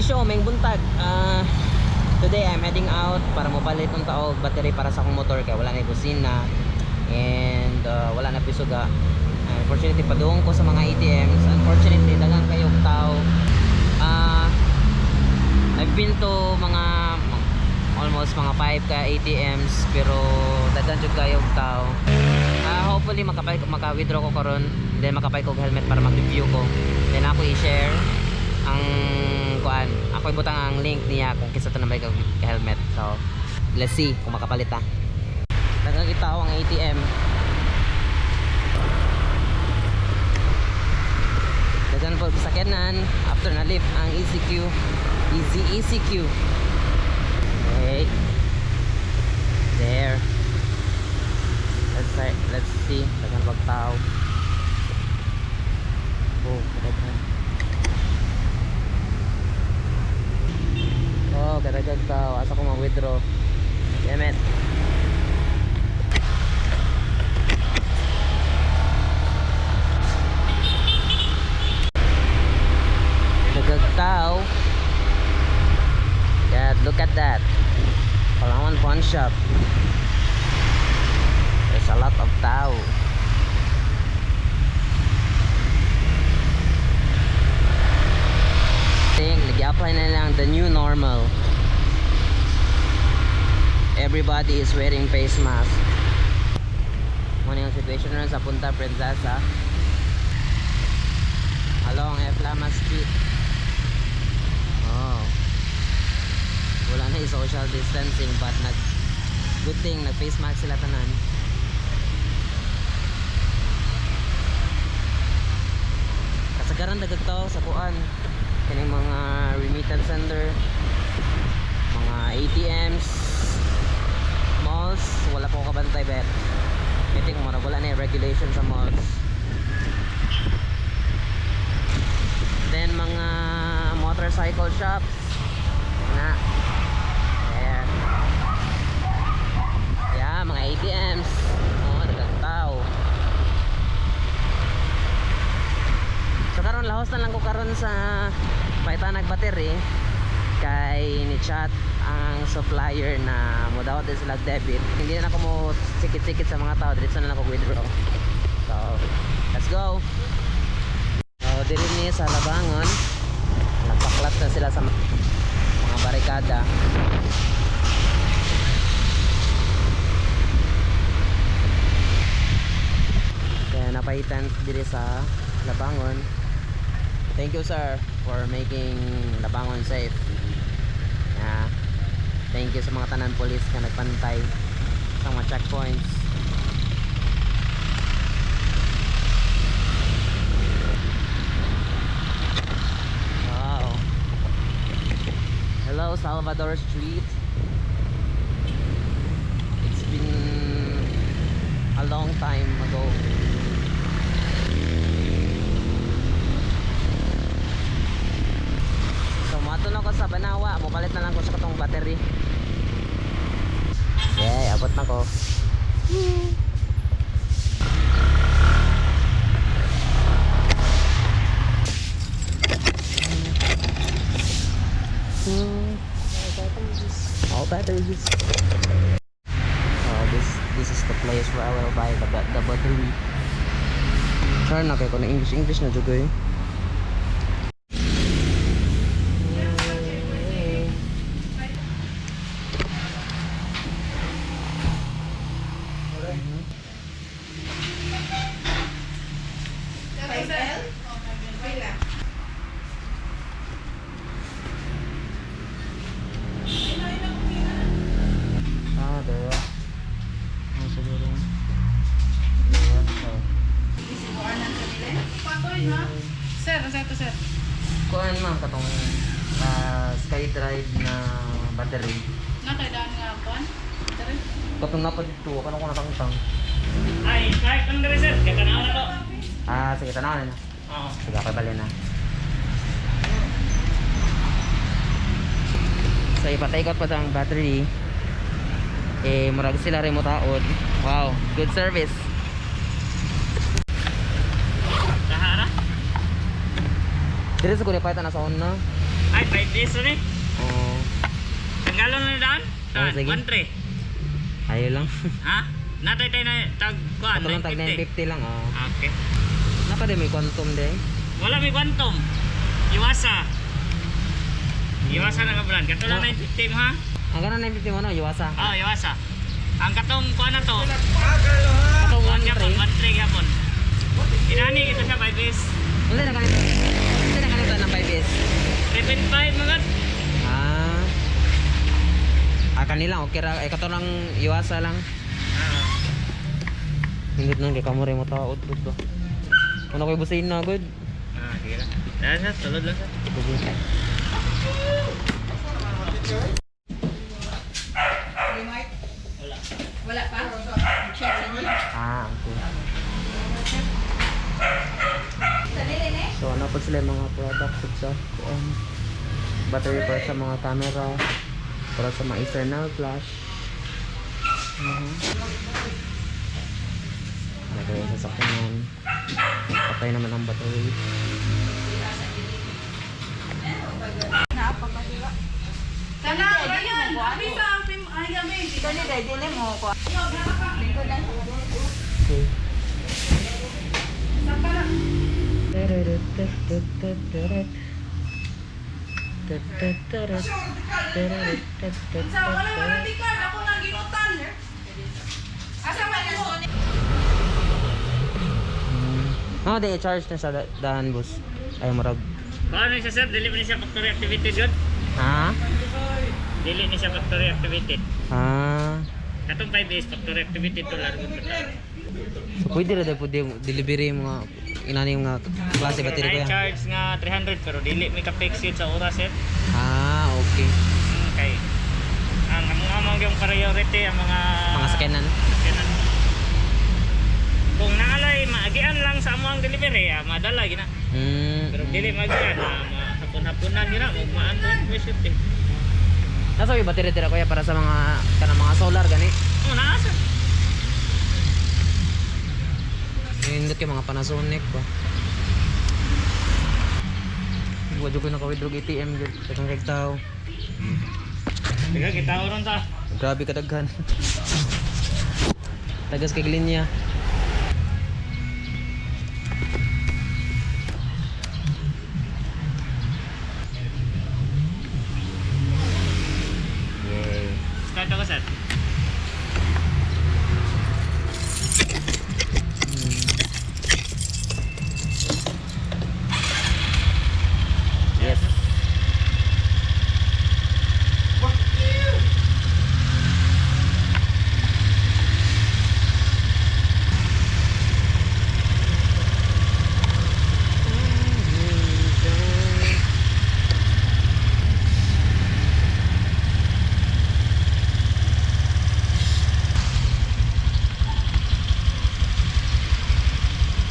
Serbisyo, maayong buntag. Today I'm heading out para mopalit unta og battery para sa akong motor kay wala na busina and wala na pisuga. Unfortunately, padung ko sa mga ATMs. Unfortunately, daghan kayong tao. I've been to mga almost mga 5 ka ATMs pero daghan jud kayong tao. Hopefully makapay maka-withdraw ko karon, then makapalit og helmet para mag-review ko. Then ako i-share ang kuan. Ako ibutang ang link niya kung kinsa to na may helmet. So, let's see kung makapalit ta. Daghan kita ang ATM. Daghan po sakyanan after na lift ang ECQ. Easy ECQ. Wait. There. Let's try, let's see. Daghan pag tao. Oh, daghan. Oh, kadagag tao. Asa ko mag-withdraw? Damn it. Dagag tao. God, look at that. Palawan Pawn Shop. There's a lot of tao. Think, nag-apply na lang the new normal. Everybody is wearing face mask. Mao yung situation ron sa Punta Princesa. Along Eflama Street. Oh. Wala na yung social distancing but nag good thing nag face mask sila tanan. Kasagaran dagag tao sa kuan, kining mga remittance center, mga ATMs, malls, wala po kabantay bet. I think murag wala na yung regulation sa malls. Then mga motorcycle shops na there. Yeah, mga ATMs. Oh, daghang tao. So karon lahos na lang ko karon sa paitanag battery kay ni chat ang supplier na mo dawat din sila debit. Hindi na ako mo sikit-sikit sa mga tao, diretso na lang ako withdraw. So, let's go. So, diri ni sa Labangon, nagpaklat na sila sa mga barikada. Kaya napaitan diri sa Labangon. Thank you, sir, for making Labangon safe. Yeah. Thank you sa mga tanan police nga nagpantay sa mga checkpoints. Wow. Hello, Salvador Street. It's been a long time ago. So moadto na ko sa Banawa, mopalit na lang ko sa katong battery. Yeah, abot na ko. All batteries. Oh, this is the place where I will buy the battery. Char na kay ko na English English na jud eh. Ah, there. Ah, siguro. Yeah, so. Patoy na. Sir, sir, to sir. Kuan man katong SkyDrive na battery. Nakailangan nga kuan. Dere. Katong napa dito, kano ko natangtang. Ay, kahit ang dere sir, kaya tanaw na to. Ah, sige, tanaw na. Oo. Sige, okay, bali na. So, ipatay pa ang battery. Eh, murag sila rin mo taod. Wow, good service. Kahara? Dire sa kunya na sa una. Ay, 5 days ni. Oo. Tanggalon na daan? Oh, sige. 1-3. Ayo lang. Ha? Natay tayo na tag kuan, Ato lang tag 950. 950 lang oh. Okay. Napa din may quantum de. Wala may quantum. Iwasa. Iwasa na nga brand. Kato lang 950 mo ha? Ang kanon 950 mo no, Yuasa. Ah, iwasa. Ang katong kuan na to. Katong Kuan gyapon, 13. 1-3 gyapon. Inani ito siya 5 days. Unsa na kanito? Unsa na kanito ng 5S? 3.5 mga. Ah. Ah, kanila okay ra eh kato lang Yuasa lang. Ah. Hindot nang kay kamo mo taod gud ba. Ano koy busina gud. Ah, sige lang. Dahil sir, sulod lang sir. Sige. Wala pa? Check sa inyo. Ah, okay. So ano po sila yung mga products sa battery para sa mga camera, para sa mga external flash. Battery sa sakyanan. Patay naman ang battery. Kana, Ryan! Abi sa ang pim... Ay, abi. Dili dili mo ko. Okay. Saka na. Sa wala warranty card. Ako nang ginutan. Asa man mo? Oh, di charge na sa dahan boss. Ay murag. Paano siya sir? Dili ni siya factory activated yun? Ha? Dili ni siya factory activated. Ah. Katong 5 days factory activated to largo to. So pwede ra po delivery yung mga inani yung mga klase battery ko Pero yan. charge nga 300 pero dili may ka-fix yun sa oras sir. Ah, okay. Okay. Ang mga mga yung priority ang mga Mga sakyanan. sakyanan. Kung naalay maagian lang sa among delivery, ah, madala gina. Pero dili maagian, ah, hapon-haponan gina, ugmaan to question eh. Nasa yung battery dira kuya para sa mga kanang mga solar gani. Oh, naa sir. Nindot kay mga Panasonic ba. Wa jud ko naka-withdraw ATM jud. Daghang kay tao. Teka, kita ron ta. Grabe kadaghan. Tagas kay linya. Yay. Start ako sir. Yes.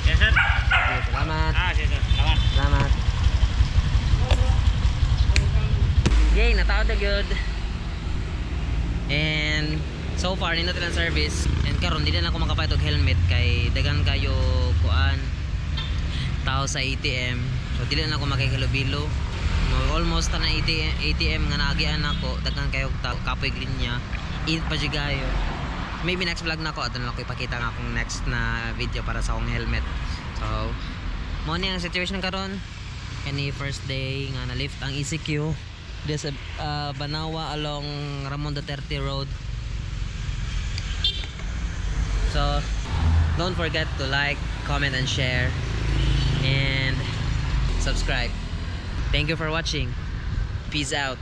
Yes sir. Okay, salamat. Ah, sige sir. Salamat. Salamat. Yay, nataod na good. And so far nindot ilang service and karon di na ako makapalit og helmet kay dagan kayo kuan tao sa ATM. So dili na ako makikilobilo. No, almost tanan ATM, ATM nga naagian nako, daghan kayo og tao, kapoy linya. Init pa jud kayo. Maybe next vlog na ako ato na lang ko ipakita nga akong next na video para sa akong helmet. So, mo ni ang situation karon. Kani first day nga na-lift ang ECQ this Banawa along Ramon Duterte Road. So, don't forget to like, comment, and share, and subscribe. Thank you for watching. Peace out.